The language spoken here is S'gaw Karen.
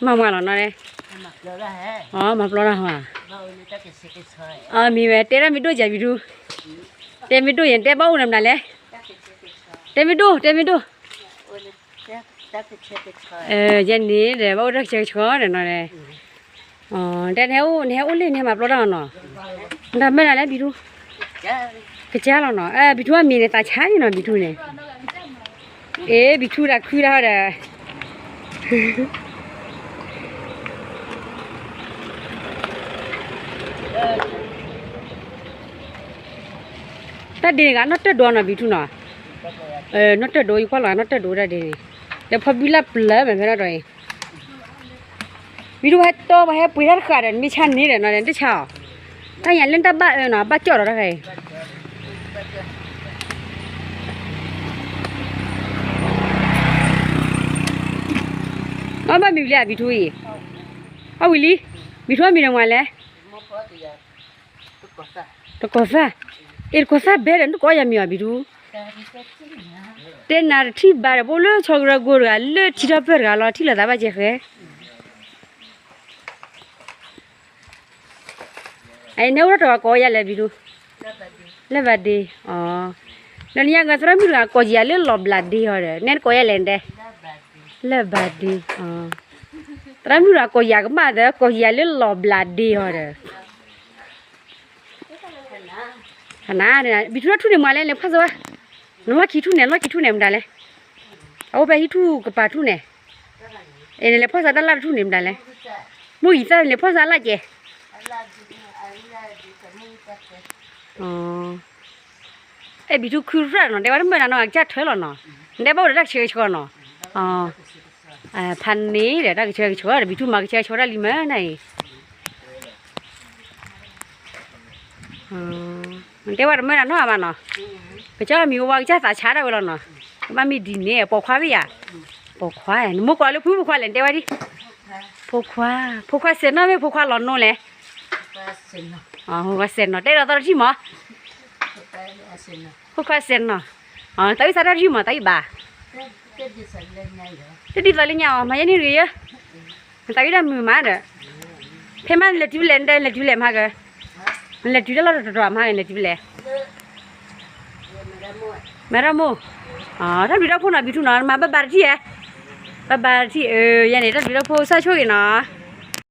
မၤမၤလီၤနီၤ, အမၤပျီတၢ်ဟါ, မ့ၢ်ဝဲတဲတၢ်မ့ၢ်ဒိၣ်ယၤဘံထူ, တဲမ့ၢ်ဒိၣ်ယၤ တဲဘၣ်အိၣ်နမနုၤလဲၣ်, တဲမ့ၢ်ဒိၣ် တဲမ့ၢ်ဒိၣ်, ယဲန့ၣ်ဒီး ဘၣ်အိၣ်တၢ်ကဆှဲကဆှီဒီးနီၤ, တဲနဟဲအိၣ် နဟဲအိၣ်လံ နဟဲမၤပျီတၢ်အီၤနီၤ, နတၢ်မၢနၤလဲၣ်ဘံထူ, ကစၢ်လီၤနီၤ, ဘံထူအမံၤန့ၣ် သးဆါန့ၣ်နီၤ ဘံထူန့ၣ်, အ့ ဘံထူတၢ်ခုတၢ်ဟီဒီး တၢ်ဒ့န့ၣ်ဂ့ၤ နီၢ်တၢၢ်ဒိနီၤ ဘံထူနီၤ, နီၢ်တၢၢ်ဒိ ယကွၢ်လီၤ နီၢ်တၢၢ်ဒိတၢ်ဒ့န့ၣ်, ဒီးဖီဘံလၢပျၢၤမဲာ်ဖဲနီၤဒီးအံၤ, ဘံထူဟဲတီပှၤဟဲပှ့ၤတၢ်တဃာ်ဒီး နမ့ၢ်ဆါန့ၣ်ဒီးနီၤ နတဆါအီၤ, တၢ်ညါလၢတၢ်ဘၣ်အၢနီၤ ဘၣ်ကၠီၣ်ဒီးတၢ်ဃဲအံၤ အီၣ်ဘၣ်မံၤဝံၤလံဧါ ဘံထူအံၤ, အီၣ်ဝံၤလံ, ဘံထူအမံၤန့ၣ်မနုၤလဲၣ်, တကီၤသၣ်, အ့ တကီၤသၣ်ဘဲဒီး နတကိးယၤမံၤအီၤ ဘံထူ, တဲနၤတထံၣ်ဘၣ်ဒီး ပအိၣ်လၢဆီကရၢကိတဂၤ လၢထံထီၣ်ပၢၢ်တဂၤလီၤ ထံၣ်လိာ်သးဘၣ်ကဲဃဲ အံၤနဲအိၣ်ထီၣ်တဂၤကိးယၤလဲၣ်ဘံထူ, လၢဘၣ်ဒ့, ဒီးနညါကသရၣ်မုၣ်တဂၤကိးယၤလၢလီၤဘျးဒ့ဟီဒီး နဲတကိးယၤလဲၣ်တဲ, လၢဘၣ်ဒ့, သရၣ်မုၣ်တဂၤကိးယၤကမၣ်ဒီး ကိးယၤလၢလီၤဘျးဒ့ဟီဒီး န ဘံထူတၢ်ထူၣ်န့ၣ်မနုၤလဲၣ် လဲၤဖီၣ်စၢၤဝဲ, နလီၢ်ခံထူၣ်န့ၣ် လီၢ်ခံထူၣ်န့ၣ်မတၤလဲၣ်, အအိၣ်ဖဲဟံၣ်ထူၣ်ကပၤထူၣ်န့ၣ်, အ့ နလဲၤဖီၣ်စၢၤတၢ်လၢ်တထူၣ်န့ၣ်မတၤလဲၣ်, မိၢ်ဂံၤသၣ်န့ၣ် လဲၤဖီၣ်စၢၤလၢ်ကဲ, အဲ ဘံထူခုရၣ်နီၤ တဲဝဲတမုာ်နၤနီၤ အကစၢ်ထၢလီၤနီၤ, နတဲဘၣ်အိၣ်ဒီးတၢ်ကဆှဲကဆှီနီၤ, ဖးန့ၣ်ဒီး တၢ်ကဆှဲကဆှီဒီး ဘံထူမၤကဆှဲကဆှီတၢ်လံမ့ၢ်နၤအံၤ တဲဝဲတမုာ်နၤနီၤအမးနီၤ, ကစၢ်မံၤဝါကစၢ်သးဆါဒၣ်ဝဲလီၤနီၤ, ကဘၣ်မ့ၢ်ဒ်န့ၣ် ပိာ်ခွါဘၣ်ယၤ, ပိာ်ခွါ, နမိၢ်ကိးလၢဖုဖိခွါလဲၣ် နတဲဝဲဒ်, ဖိခွါ, ဖိခွါစဲးနီၣ်မ့ၢ်ဖိခွါလီၤနိလဲၣ်, ဖိခွါစဲးနီၣ် တဲဒီးသီတထံၣ်မး, ဖိခွါစဲးနီၣ်, သးဝံၣ်စးထီၣ်တထံၣ်မး သးဝံၣ်ဘၣ်, တဒ်သိးလၢညါအီၤ မၤယဲန့ၣ်တဂ့ၤယဲ နသးဝံၣ်တၢ်မုာ်မးဒီး, ဖဲမးနလဲၤတုၤဖဲလဲၣ် နတဲနလဲၤတုၤဖဲလဲၣ်မဟါက, နလဲၤတုၤတၢ်လီၢ်တတီၤတီၤမဟါက နလဲၤတုၤဖဲလဲၣ်, မဲထီၣ်မိၢ်, တၢ်ဘျုးတၢ်ဖှိၣ်နီၤ ဘံထူနီၤ မၤဘၣ်ဘါတထံၣ်ဧါ, ဘၣ်ဘါတထံၣ် အၢ ယဲန့ၣ် တၢ်ဘျုးတၢ်ဖှိၣ် ကစၢ်ဆိၣ်ဂ့ၤနီၤ